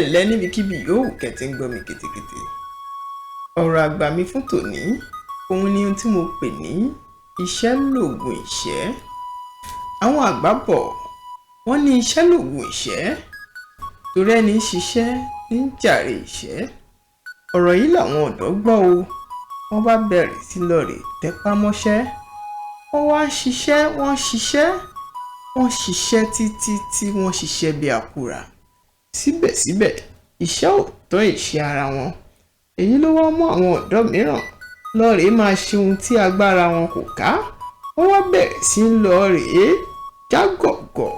Ẹ ǹlẹ́ níbikíbi yòówù kẹ́ ti ń gbọ́ mi kétékété. Ọ̀rọ̀ àgbà mi fún tòní òun ni ohun tí mo pè ní iṣẹ́ lòògùn ìṣẹ́. Àwọn àgbà bọ̀, wọ́n ní iṣẹ́ lòògùn ìṣẹ́, torí ẹni ń ṣiṣẹ́ ní ń jàre ìṣẹ́. Ọ̀rọ̀ yìí làwọn ọ̀dọ́ gbọ́ o, wọ́n bá bẹ̀rẹ̀ sí lọ rè tẹpá mọ́ṣẹ́. Wọ́n wá ń ṣiṣẹ́, wọ́n ń ṣiṣẹ́, wọ́n ṣiṣẹ́ títí tí wọ́n ṣiṣẹ́ bí akúra. Síbẹ̀síbẹ̀, iṣẹ́ ò tán ìṣẹ́ ara wọn. Èyí ló wá mú àwọn ọ̀dọ́ mìíràn lọ rèé máa ṣe ohun tí agbára wọn kò ká. Wọ́n wá bẹ̀rẹ̀ sí í lọ rèé jágọ̀gọ̀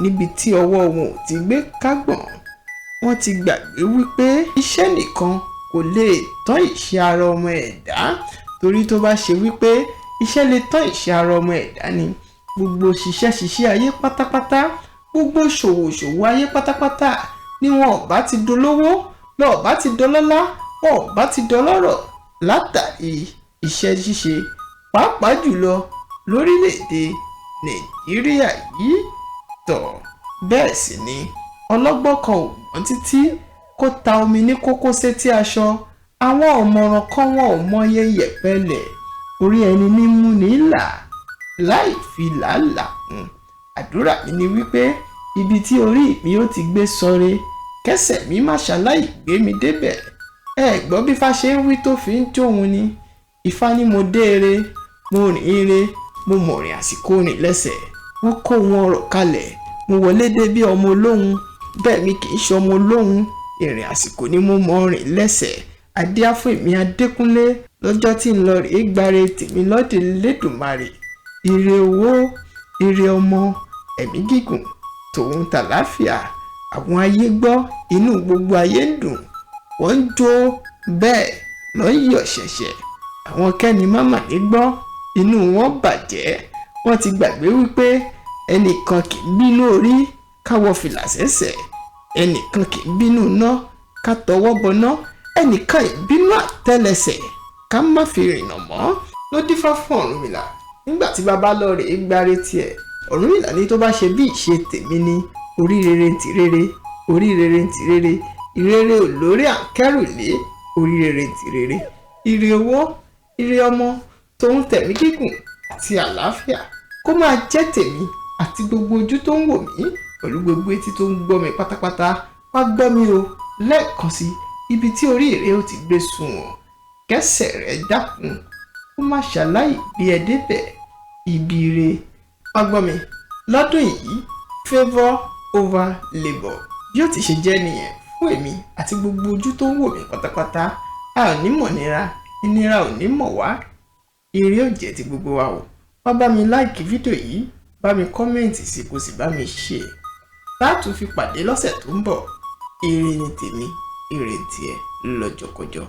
níbi tí ọwọ́ wọn ò ti gbé kágbọ̀n. Wọ́n ti gbàgbé wípé iṣẹ́ nìkan kò lè tán ìṣẹ́ ara ọmọ ẹ̀dá, torí tó bá ṣe wípé iṣẹ́ lè tán ìṣẹ́ ara ọmọ ẹ̀dá ni, gbogbo ṣiṣẹ́ ṣiṣẹ́ ayé pátápátá, gbogbo ṣòwò ṣòwò ayé pátápátá ni wọn ò bá ti dolówó, lọ ò bá ti dọlọ́lá, wọn ò bá ti dọlọ́rọ̀ látàrí iṣẹ́ ṣíṣe, pàápàá jùlọ lórílẹ̀-èdè Nàìjíríà yìí. Tọ̀ bẹ́ẹ̀ sì ni ọlọ́gbọ́n kan ò gbọ́n títí kó ta omi ní kókó sétí aṣọ. Àwọn ọ̀mọ̀ràn kan wọn ò mọye yẹ̀pẹ̀lẹ̀ orí ẹni ní mú ní là láì fi làálàá kún. Àdúrà mi ni wípé ibi tí orí mi ó ti gbé sọre, kẹsẹ̀ mi má ṣaláì gbé mi débẹ̀. Ẹ gbọ́ bí Ifá ṣe ń wí tó fi ń jóhun ni. Ifá ní mo dé ere, mo rìn ire, mo mọ̀rìn àsìkò rìn lẹ́sẹ̀. Wọ́n kó wọn ọ̀rọ̀ kalẹ̀, mo wọlé dé bí ọmọ olóhun, bẹ́ẹ̀ mi kì í ṣe ọmọ olóhun. Ìrìn àsìkò ni mo mọ̀ rìn lẹ́sẹ̀. Adíá fún èmi Adékúnlé lọ́jọ́ tí ń lọ rèé gbáre tèmi lọ́dẹ Lédùmarè. Ire owó, ire ọmọ, ẹ̀mí gígùn, tòun tàlàáfíà. Àwọn ayé gbọ́, inú gbogbo ayé ń dùn, wọ́n ń jó bẹ́ẹ̀ lọ́ ń yọ̀ ṣẹ̀ṣẹ̀. Àwọn kẹ́ni mámà ní gbọ́, inú wọn bàjẹ́. Wọ́n ti gbàgbé wípé ẹnìkan kì í bínú orí ká wọ fìlà sẹ́sẹ̀, ẹnìkan kì í bínú iná ká tọwọ́ bọná, ẹnìkan ì bínú àtẹ́lẹsẹ̀ ká má fi rìnà mọ́. Ló dífá fún Ọ̀rúnmìlà nígbà tí baba lọ rèé gbáre tiẹ̀. Ọ̀rúnmìlà ní tó bá ṣe bí ìṣe tèmi ni, orí rere ń ti rere, orí rere ń ti rere, ìrere ò lórí àǹkẹ́rù lé, orí rere ń ti rere, ire owó, ire ọmọ, tòun tẹ̀mí gígùn àti àlàáfíà kó máa jẹ́ tèmi àti gbogbo ojú tó ń wò mí pẹ̀lú gbogbo etí tó ń gbọ́ mi pátápátá. Wá gbọ́ mi o lẹ́ẹ̀kan sí, ibi tí orí rẹ ó ti gbé sunwọ̀n, kẹsẹ̀ rẹ dákun kó má ṣaláì gbé ẹ débẹ̀ ibi ire. Wá gbọ́ mi lọ́dún yìí, favour over labour bí ó ti ṣe jẹ́ nìyẹn fún èmi àti gbogbo ojú tó ń wò mí pátápátá. A ò ní mọ̀ nira, ìnira ò ní mọ̀ wá, ire ò jẹ́ ti gbogbo wa o. Wá bá mi like fídíò yìí, bá mi comment sí, kó sì bá mi ṣe táàtú fi pàdé lọ́sẹ̀ tó ń bọ̀. Ire ni tèmi, ire ni tiẹ̀ lọ́jọ́kọjọ́.